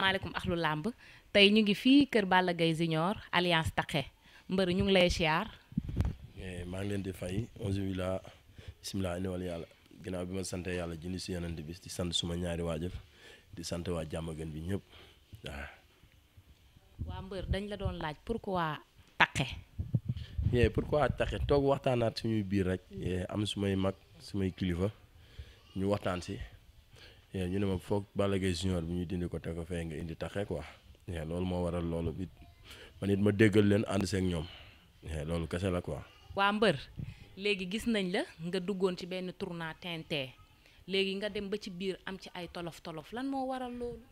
asalaamaaleykum axlu làmb tey ñu ngi fii kër Balla Gaye Junior alliance Takké mbër ñu ngi lay siyaar. maa ngi leen di fay onze billah bisimilah indi wal yàlla ginnaaw bi ma sante yàlla junni si yonent bi di sant suma ñaari waajur di sant waa Jàmmagën bi ñëpp waaw. waa mbër dañ la doon laaj pourquoi Takké. pourquoi Takké toog waxtaanaat suñuy biir rek am sumay mag sumay kilifa ñu waxtaan si ñu ne ma foog Balla Gaye Junior bi ñu dindi ko teg ko fee nga indi Takké quoi loolu moo waral loolu it man it ma déggal leen ànd seeg ñoom loolu kese la quoi. waa mbër léegi gis nañ la nga duggoon ci benn tournoi TNT léegi nga dem ba ci biir am ci ay tolof tolof lan moo waral loolu.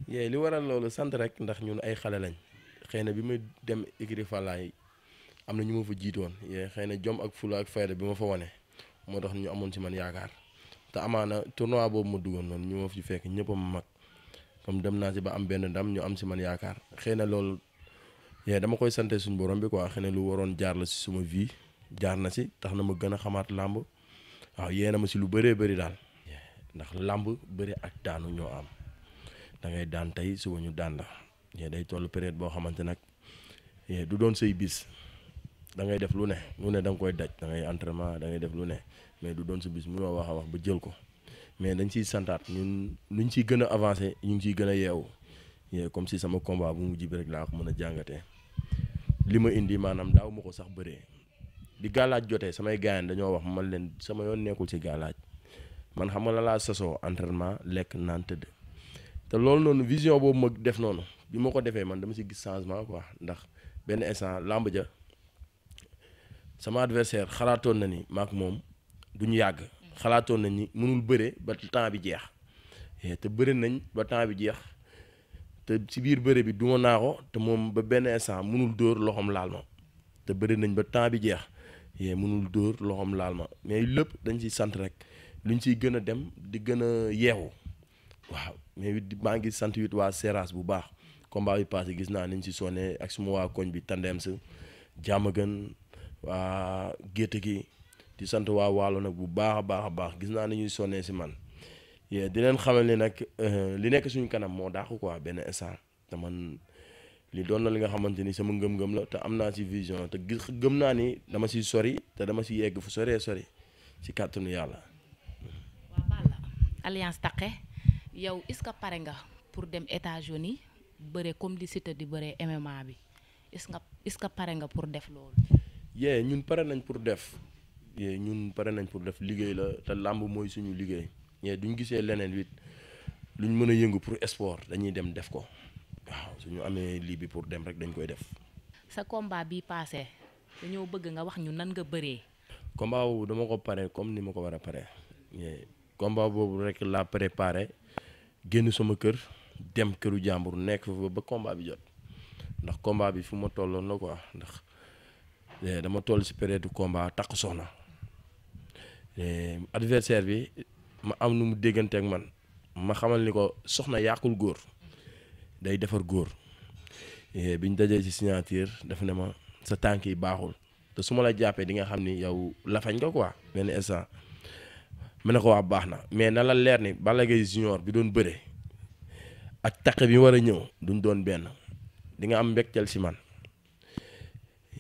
li waral loolu sant rek ndax ñun ay xale lañ xëy na bi ma dem écurie Falaye am na ñu ma fa jiitoon xëy na jom ak fula ak fayda bi ma fa wane moo tax ñu amoon ci man yaakaar te amaana tournoi boobu ma duggoon noonu ñu ma fi fekk ñëpp a ma mag comme dem naa ci ba am benn ndam ñu am ci man yaakaar xëy na loolu dama koy sante suñu borom bi quoi xëy na lu waroon jaar la ci suma vie jaar na ci tax na ma gën a xamaat làmb waaw yéena ma ci lu bëree bëri daal ndax làmb bëri ak daanu ñoo am da ngay daan tey suba ñu daan la day toll période boo xamante nag du doon say bis da ngay def lu ne da nga koy daj da ngay entraînement da ngay def lu ne mais du doon sa bis munoo wax a wax ba jël ko mais dañ ciy santaat ñun luñ ciy gën a avancé ñu ngi ciy gën a yeewu comme si sama combat bu mujj bi rek laa ko mën a jàngatee li ma indi maanaam daaw ma ko sax bëree di gàllaaj jotee samay gaayan dañoo wax man leen sama yoon nekkul ci gàllaaj man xam nga la laa sasoo entraînement lekk naan tëdd te loolu noonu vision boobu ma def noonu bi ma ko defee man dama ci gis changement quoi ndax benn instant làmb ja sama adversaire xalaatoon na ni maak moom duñu yàgg xalaatoon na ni mënul bëre ba temps bi jeex te bëre nañ ba temps bi jeex te ci biir bëre bi duma naa ko te moom ba benn instant mënul dóor loxoom laal ma te bëre nañ ba temps bi jeex mënul dóor loxoom laal ma mais lépp dañ ciy sant rek luñ ciy gën a dem di gën a yeewu waaw mais it maa ngi sant it waa Seras bu baax combat bi passé gis naa niñ ci sonné ak suma waa koñ bi tandem sa Jàmmagën waa gétt gi di sant waa Waalo nag bu baax a baax gis naa ni ñuy sonnee si man di leen xamal ni nag li nekk suñu kanam moo daaxu quoi benn instant te man li doon na li nga xamante ni sama ngëm-ngëm la te am naa ci vision te gëm naa ni dama ci sori te dama ci yegg fu sori ci kàttanu yàlla. waa Balla alliance Takké yow est-ce que pare nga pour dem États-Unis bëre comme li Siteu di bëre MMA bi est-ce que pare nga pour def loolu. ñun pare nañ pour def liggéey la te làmb mooy suñu liggéey duñ gisee leneen wit luñ mën a yëngu pour sport dañuy dem def ko waaw suñu amee lii bi pour dem rek dañ koy def. sa combat bi passé dañoo bëgg nga wax ñu nan nga bëree. combat boobu dama ko pare comme ni ma ko war a pare combat boobu rek laa préparé génn sama kër dem këru jàmbur nekk fa ba combat bi jot ndax combat bi fu ma tolloon la quoi ndax dama toll ci période combat takk soxna adversaire bi ma am nu mu déggante ak man ma xamal ni ko soxna yàqul góor day defar góor biñ dajee ci signature daf ne ma sa tànk yi baaxul te su ma la jàppee di nga xam ni yow lafañ nga quoi benn instant mu ne ko waa baax na mais na la leer ni Balla Gaye Junior bi doon bëre ak Takké bi war a ñëw duñ doon benn di nga am mbégteel ci man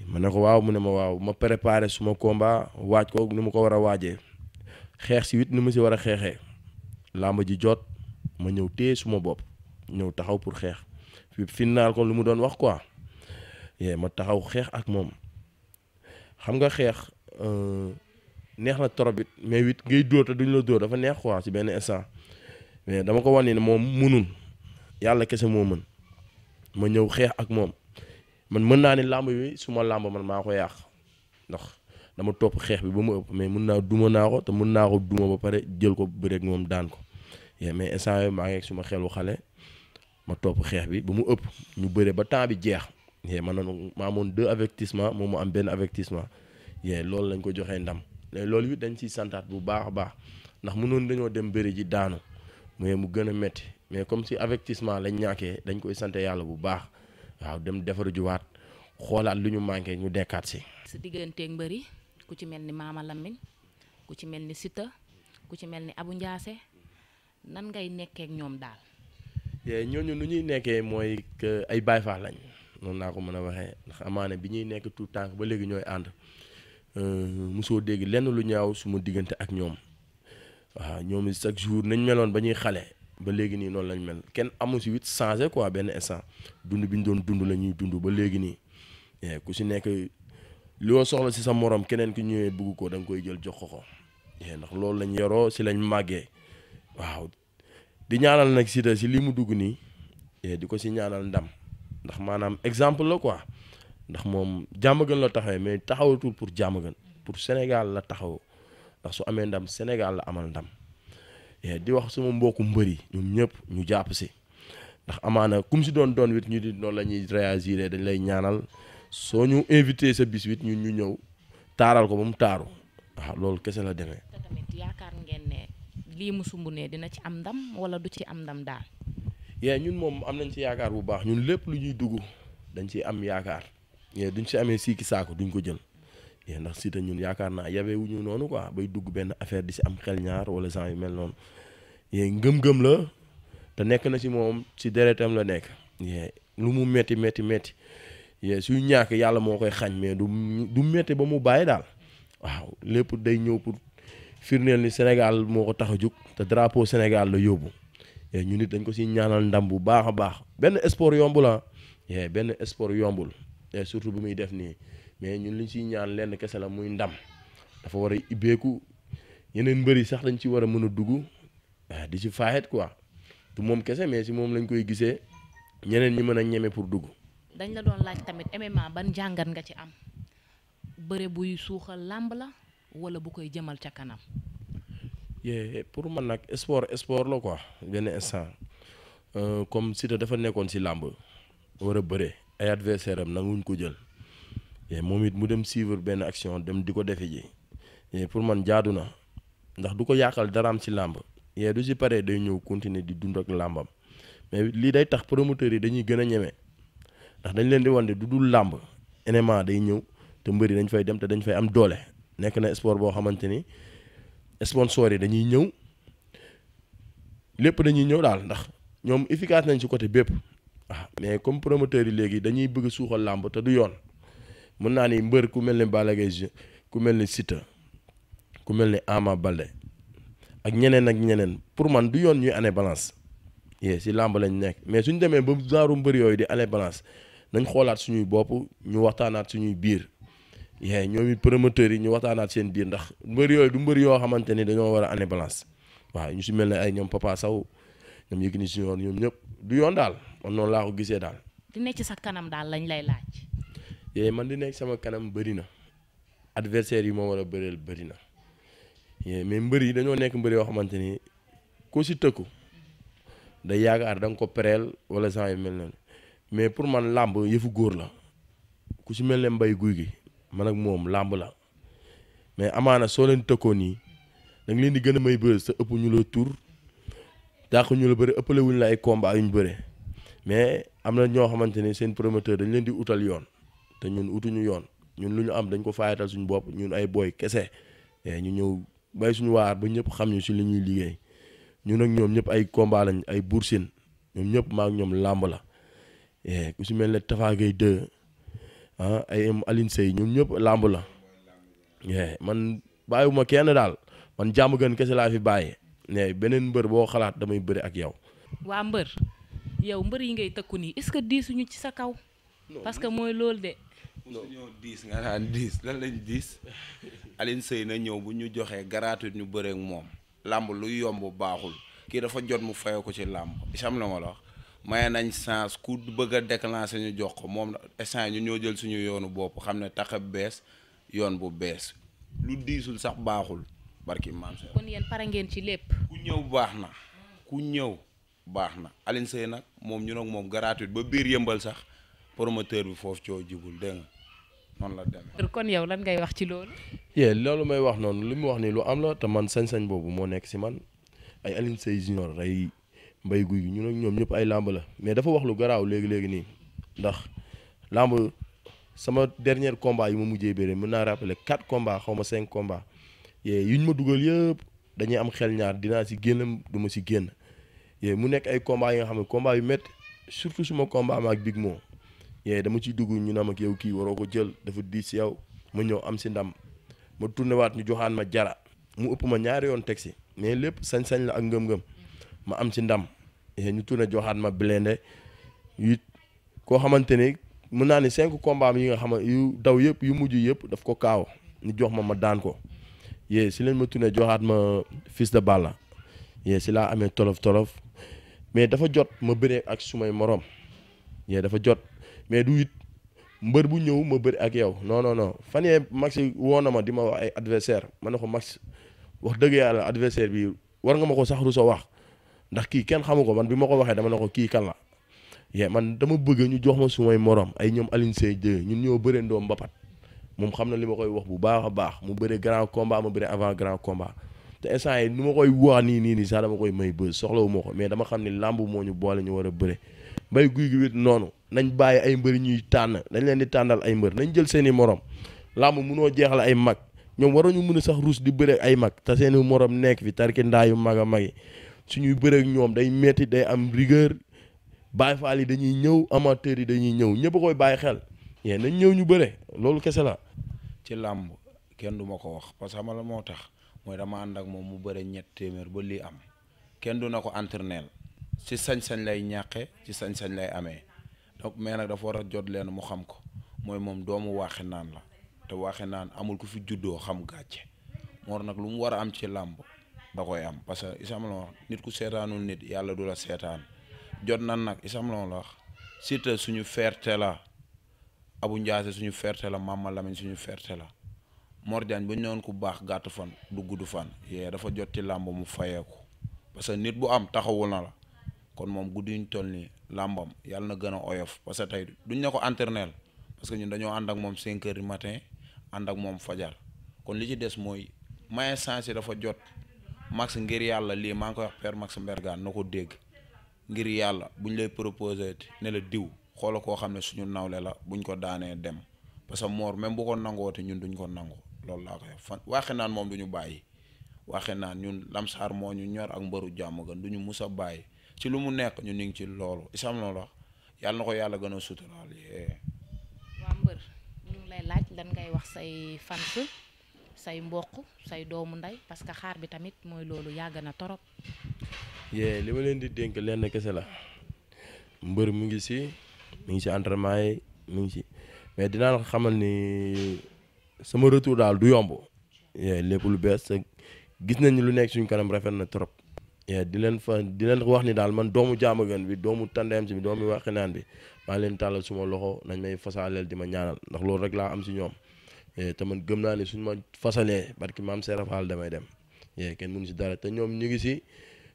ma ne ko waaw mu ne ma waaw ma préparé suma combat waaj ko ni ma ko war a waajee xeex si wit ni ma si war a xeexee làmb ji jot ma ñëw téye suma bopp ñëw taxaw pour xeex fi final ko lu mu doon wax quoi ma taxaw xeex ak moom xam nga xeex neex na trop it mais wit ngay dóor te duñ la dóor dafa neex quoi ci benn instant mais dama ko wan ni moom munul yàlla kese moo mën ma ñëw xeex ak moom man mën naa ni làmb bi suma làmb man maa ko yàq ndax dama topp xeex bi ba mu ëpp mais mën naa duma naa ko te mën naa ko duma ba pare jël ko bëreeg moom daan ko mais instant yooyu maa ngi ak suma xelu xale ma topp xeex bi ba mu ëpp ñu bëre ba temps bi jeex man maa amoon 2 avertissement moom mu am benn avertissement loolu lañ ko joxee ndam loolu it dañ ciy santaat bu baax a baax ndax mënoon dañoo dem bëri ji daanu mais mu gën a métti mais comme si avertissement lañ ñàkkee dañ koy sante yàlla bu baax waaw dem defaru juwaat xoolaat lu ñu manqué ñu dekkaat si. sa digganteeg mbëri ku ci mel ni Mama Lamine ku ci mel ni Siteu ku ci mel ni Abou Ndiassé nan ngay nekkee ak ñoom daal. ñooñu nu ñuy nekkee mooy que ay Baay Faal lañ noonu laa ko mën a waxee ndax amaana bi ñuy nekk tout tànk ba léegi ñooy ànd mosoo dégg lenn lu ñaaw suma diggante ak ñoom waaw ñoom chaque jour nañ meloon ba ñuy xale ba léegi nii noonu lañ mel kenn amu si wit changé quoi benn instant dund bi ñu doon dund la ñuy dund ba léegi nii ku si nekk loo soxla si sa morom keneen ki ñëwee bugg ko da nga koy jël jox ko ndax loolu lañ yoroo si lañ màggee waaw di ñaanal nag Siteu si li mu dugg nii di ko si ñaanal ndam ndax maanaam exemple la quoi ndax moom Diamaguène la taxawee mais taxawatul pour Diamaguène pour Sénégal la taxaw ndax su amee ndam Sénégal la amal ndam di wax sama mbokku mbëri ñoom ñëpp ñu jàpp si ndax amaana kum si doon wit ñu di noonu la ñuy réagir dañ lay ñaanal soo ñu invité sa bis wit ñun ñu ñëw taaral ko ba mu taaru waaw loolu kese la demee. te tamit yaakaar ngeen ne lii mu sumb ne dina ci am ndam wala du ci am ndam daal. ñun moom am nañ ci yaakaar bu baax ñun lépp lu ñuy dugg dañ ci am yaakaar duñ si amee siiki saako duñ ko jël ndax Siteu ñun yaakaar naa yabee wuñu noonu quoi bay dugg benn affaire di si am xel ñaar wala genre yu mel noonu ngëm-ngëm la te nekk na si moom si deretam la nekk lu mu metti suy ñàkk yàlla moo koy xañ mais du metti ba mu bàyyi daal waaw lépp day ñëw pour firndeel ni Sénégal moo ko tax a jug te drapeau Sénégal la yóbbu ñu nit dañ ko si ñaanal ndam bu baax a baax benn sport yombul benn sport yombul surtout bu muy def nii mais ñun liñ siy ñaan lenn kese la muy ndam dafa war a ibbeeku yeneen mbëri sax dañ ci war a mën a dugg di ci faaxet quoi du moom kese mais si moom lañ koy gisee ñeneen ñi mën a ñeme pour dugg. dañ la doon laaj tamit MMA ban jàngat nga ci am bëre buy suuxal làmb la wala bu koy jëmal ca kanam. pour man nag sport la quoi benn instant comme Siteu dafa nekkoon si làmb war a bëre ay adversaire am nanguñ ko jël moom it mu dem suivre benn action dem di ko defe ji pour man jaadu na ndax du ko yàqal daraam si làmb du si paree day ñëw continuer di dund ak làmbam mais lii day tax promoteurs yi dañuy gën a ñeme ndax dañ leen di wan du dul làmb MMA day ñëw te mbëri dañ fay dem te dañ fay am doole nekk na sport boo xamante ni sponsor yi dañuy ñëw lépp dañuy ñëw daal ndax ñoom efficace nañ ci côté bépp mais comme promoteurs yi léegi dañuy bëgg suuxal làmb te du yoon mën naa ni mbër ku mel ni Balla Gaye ku mel ni Siteu ku mel ni Ama Baldé ak ñeneen pour man du yoon ñuy année balance si làmb lañ nekk mais suñ demee ba genre mbër yooyu di année balance nañ xoolaat suñuy bopp ñu waxtaanaat suñuy biir ñoom it promoteurs yi ñu waxtaanaat seen biir ndax mbër yooyu du mbër yoo xamante ni dañoo war a année balance waaw ñu si mel ne ay ñoom Papa Sow ñoom Yékini Junior ñoom ñëpp du yoon daal man noonu laa ko gisee daal. di nekk ci sa kanam daal lañ lay laaj. man di nekk sama kanam bëri na adversaire yi moo war a bëreel bëri na mais mbër yi dañoo nekk mbër yoo xamante ni ku si tëkku day yaakaar da nga ko pereel wala genre yu mel noonu mais pour man làmb yëfu góor la ku si mel ne mbay guy gi man ak moom làmb la mais amaana soo leen tëkkoo nii da nga leen di gën a may bës te ëpp ñu la tur dàq ñu la bëri ëppale wuñ la ay combat yuñ bëre mais am na ñoo xamante ni seen promoteur dañ leen di utal yoon te ñun utuñu yoon ñun lu ñu am dañ ko faayatal suñu bopp ñun ay booy kese ñu ñëw bay suñu waar ba ñëpp xam ñu si li ñuy liggéey ñun ak ñoom ñëpp ay combat lañ ay Boursine ñoom ñëpp maa ak ñoom làmb la ku si mel ne Tafa Gueye 2 ay Aline Seye ñoom ñëpp làmb la man bàyyiwuma kenn daal man Diamaguène kese laa fi bàyyi mais beneen mbër boo xalaat damay bëri ak yow. waa mbër yi ngay tëkku nii est-ce que diisuñu ci sa kaw. parce que mooy loolu de. ñoo diis nga naan diis lan lañ diis Aline Seye na ñëw bu ñu joxee gratuit ñu bëre ak moom làmb luy yomb baaxul kii dafa jot mu fayoo ko ci làmb isam la ma la wax maye nañ chance ku bëgg a déclencher ñu jox ko moom instant ñu ñoo jël suñu yoonu bopp xam ne tax bees yoon bu bees lu diisul sax baaxul barki maam Seex. kon yéen pare ngeen ci lépp. ku ñëw baax na Aline Seye nag moom ñu nag moom gratuit ba biir yëmbal sax promoteur bi foofu coo jibul dégg nga noonu la demee. kon yow lan ngay wax ci loolu. loolu may wax noonu li mu wax nii lu am la te man sañ-sañ boobu moo nekk si man ay Aline Seye junior ay mbay guy gi ñun ak ñoom ñëpp ay làmb la mais dafa wax lu garaaw léegi nii ndax làmb sama dernier combat yi ma mujjee bëre mën naa rappeler 4 combats xaw ma 5 combats yuñ ma dugal yëpp dañuy am xel ñaar dinaa si génn du ma si génn mu nekk ay combat yi nga xam ne combat yu métti surtout suma combat ma ak Big Mo dama ciy dugg ñu naan ak yow kii waroo ko jël dafa diis si yow ma ñëw am si ndam ma tourné waat ñu joxaan ma jara mu ëpp ma ñaari yoon teg si mais lépp sañ-sañ la ak ngëm-ngëm ma am ci ndam ñu tourné joxaat ma blindé yu koo xamante ni mën naa ni 5 combats yi nga xam yu daw yëpp yu mujj yëpp daf ko kaaw ñu jox ma daan ko si leen ma tourné joxaat ma Fils de Balla si laa amee tolof mais dafa jot ma bëree ak sumay morom dafa jot mais du it mbër bu ñëw ma bëri ak yow non fan yee Max woo na ma di ma wax ay adversaire ma ne ko Max wax dëgg yàlla adversaire bi war nga ma ko sax rusa wax ndax kii kenn xamu ko man bi ma ko waxee dama ne ko kii kan la man dama bëgg ñu jox ma sumay morom ay ñoom Alioune Seye 2 ñun ñoo bëree ndoom mbapat moom xam na li ma koy wax bu baax a baax mu bëre grand combat ma bëre avant grand combat te instant yi nu ma koy wax nii sax dama koy may bës soxlawu ma ko mais dama xam ne làmb moo ñu boole ñu war a bëre mbay guy gi wit noonu nañ bàyyi ay mbër ñuy tànn dañ leen di tànnal ay mbër nañ jël seeni morom làmb munoo jeexal ay mag ñoom waroon ñu mën a sax ruus di bëre ay mag te seeni morom nekk fi tarki ndaa yu mag a mag yi suñuy bëre ak ñoom day metti day am rigueur Baye Fall yi dañuy ñëw amateurs yi dañuy ñëw ñëpp a koy bàyyi xel nañ ñëw ñu bëre loolu kese la. ci làmb kenn du ma ko wax parce que xam nga la moo tax mooy dama ànd ak moom mu bëre 300 ba lii am kenn du na ko entraîner ci sañ-sañ lay ñàqe ci sañ-sañ lay amee donc mais nag dafa war a jot leen mu xam ko mooy moom doomu waaxe naan la te waaxe naan amul ku fi juddoo xam gàcce moo nag lu mu war a am ci làmb da koy am parce que isam la wax nit ku seetaanul nit yàlla du la seetaan jot nan nag isam la wax Siteu suñu fierté la Abou Ndiassé suñu fierté la Mama Lamine suñu fierté la Mor Diagne bu ñu newoon ku baax gàtt fan du gudd fan dafa jot ci làmb mu fayeeku parce que nit bu am taxawul na la kon moom guddi ñu toll nii làmbam yàlla na gën a oyof parce que tey duñ ne ko entraîner parce que ñun dañoo ànd ak moom 5 heures du matin ànd ak moom fajar kon li ci des mooy maye sens dafa jot Max ngir yàlla lii maa ngi koy wax père Max Mbergane na ko dégg ngir yàlla buñ lay proposé ne la diw xoola koo xam ne suñu nawle la buñ ko daanee dem parce que Mor même bu ko nangoote ñun duñ ko nangu loolu laa koy fan waxe naan moom duñu bàyyi waxe naan ñun lamsaar moo ñu ñor ak mbëru jàmm gën duñu mus a bàyyi ci lu mu nekk ñu ngi ci loolu isam loolu wax yàlla na ko yàlla gën a suturaal waa mbër ñu ngi lay laaj lan ngay wax say fans say mbokk say doomu ndey parce que xaar bi tamit mooy loolu yàgg na torop li ma leen di dénk lenn kese la mbër mu ngi si entraînement yi mu ngi si mais dinaa la xamal ni sama retour daal du yomb lépp lu bees gis nañ ni lu nekk suñu kanam rafet na trop di leen wax ni daal man doomu Diamaguène bi doomu Tandem si bi doomu Waxinaan bi maa leen tàllal suma loxo nañ may fasaaleel di ma ñaanal ndax loolu rek laa am si ñoom te man gëm naa ni suñ ma fasalee barki maam Serap Fall damay dem kenn mënu si dara te ñoom ñu ngi si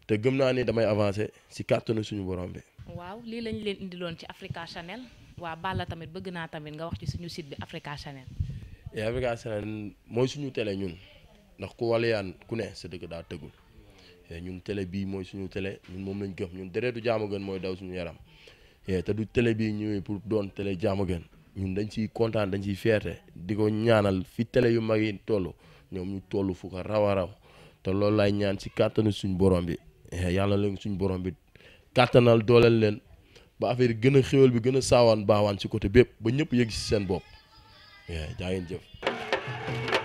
te gëm naa ni damay avancé si kàttanu suñu borom bi. waaw lii lañ leen indiloon ci Africa Channel waa Balla tamit bëgg naa tamit nga wax ci suñu site bi Africa Channel. Africa Channel mooy suñu télé ñun ndax ku waliyaan ku ne sa dëgg daa tëggul ñun télé bii mooy suñu télé ñun moom lañ gëm ñun deretu Diamaguène mooy daw suñu yaram te du télé bii ñëwee pour doon télé Diamaguène ñun dañ ciy kontaan dañ ciy fierté di ko ñaanal fi télé yu mag yi toll ñoom ñu toll fu ko raw a raw te loolu laay ñaan ci kàttanu suñu borom bi yàlla leen suñu borom bi kàttanal dooleel leen ba affaire yi gën a xéwal bi gën a saawaan baawaan ci côté bépp ba ñëpp yëg ci seen bopp jaa ngeen jëf